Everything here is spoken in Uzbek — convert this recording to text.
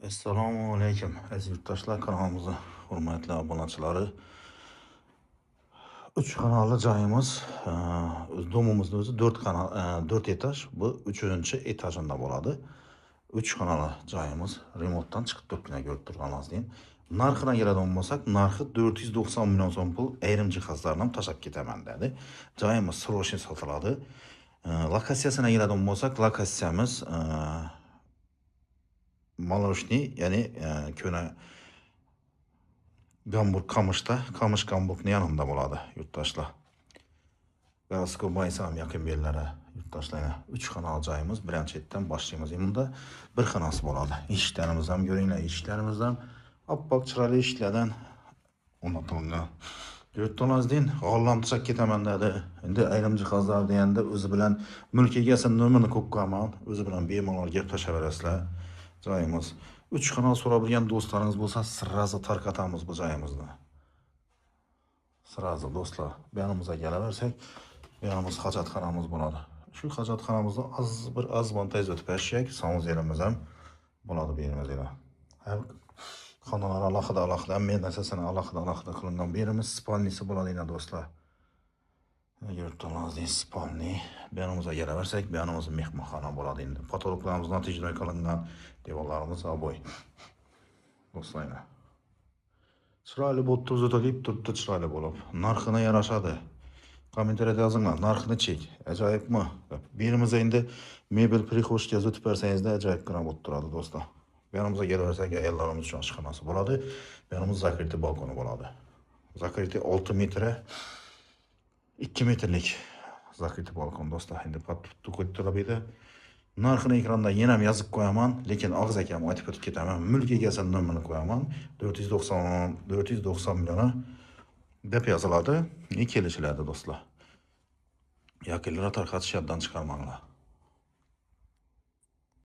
Esselamu aleyküm aziz yurtdoshlar, kanalımızın hurmatli abonachilari. 3 kanallı joyimiz, domimizni o'zi 4 kanal, 4 etaj, bu 3- etajında bo'ladi. 3 kanallı joyimiz remontdan chiqib turibdi, ko'rib turganingizdek. Narxına keladigan bo'lsak, narxi 490 million so'm pul, ayrim jihozlarni ham tashlab ketaman dedi. Joyimiz срочный sotiladi. Lokatsiyasına keladigan bo'lsak, lokatsiyamiz Maloshni, ya'ni ko'na Gamburg Kamış'ta, Kamış Gamburg'un yanında bo'ladi yurtdoshlar. Gazko Baysam yakın yerlere yurtdoshlar. 3 kanal joyimiz, birinchi chetdan boshlaymiz. Bunda bir xonasi bo'ladi. Eshiklarimizni ham ko'ringlar, eshiklarimiz ham oppoq chiroyli eshiklardan o'rnatilgan. Yurtdoshlardan g'ollam tushab ketaman dedi. Endi ayrim jihozlar deganda o'zi bilan mulk egasini nomerini qo'yib qo'yaman. O'zi bilan bemalol gap tashlaverasizlar. Joyimiz 3 kanal so'rab bilgan do'stlaringiz bo'lsa, сразу tarqatamiz bu joyimizni. Сразу do'stlar, bu yonimizga kelaversak, bu yonimiz hojatxonamiz bo'ladi. Shu hojatxonamizni az bir az montaj o'tib berishak, sanuzelimiz ham bo'ladi bu yerimizda. Har xonalar alohida alohida, hamma narsasini alohida alohida qilingan. Bu yerimiz спальни si bo'ladi endi do'stlar. Yurtdoshlar, спальни. Bu yonimizga kelaversak, bu yonimiz mehmonxona bo'ladi endi. Потолок larimiz натяжной qilingan, devorlarimiz обой. Do'stlar. Chiroyli bo'lib turib, turibdi chiroyli bo'lib. Narxina yarashadi. Kommentariyada yozinglar, narxini chek, ajoyibmi? Deb. Bu yerimizda endi mebel прихожка o'tib bersangizda ajoyibgina bo'lib turadi do'stlar. Bu yonimizga kelaversak, ayollarimiz uchun oshxonasi bo'ladi. Bu yonimiz закрытый balkoni bo'ladi. Закрытый 6 metre 2 metrlik закрытый balkon do'stlar. Endi qo'yib turib. Narxini ekranda yana ham yozib qo'yaman, lekin og'zaki ham aytib o'tib ketaman. Mulk egasini nomerini qo'yaman. 490 milliona deb yoziladi. Kelishiladi do'stlar. Yaqinlara tarqatish yoddan chiqarmanglar.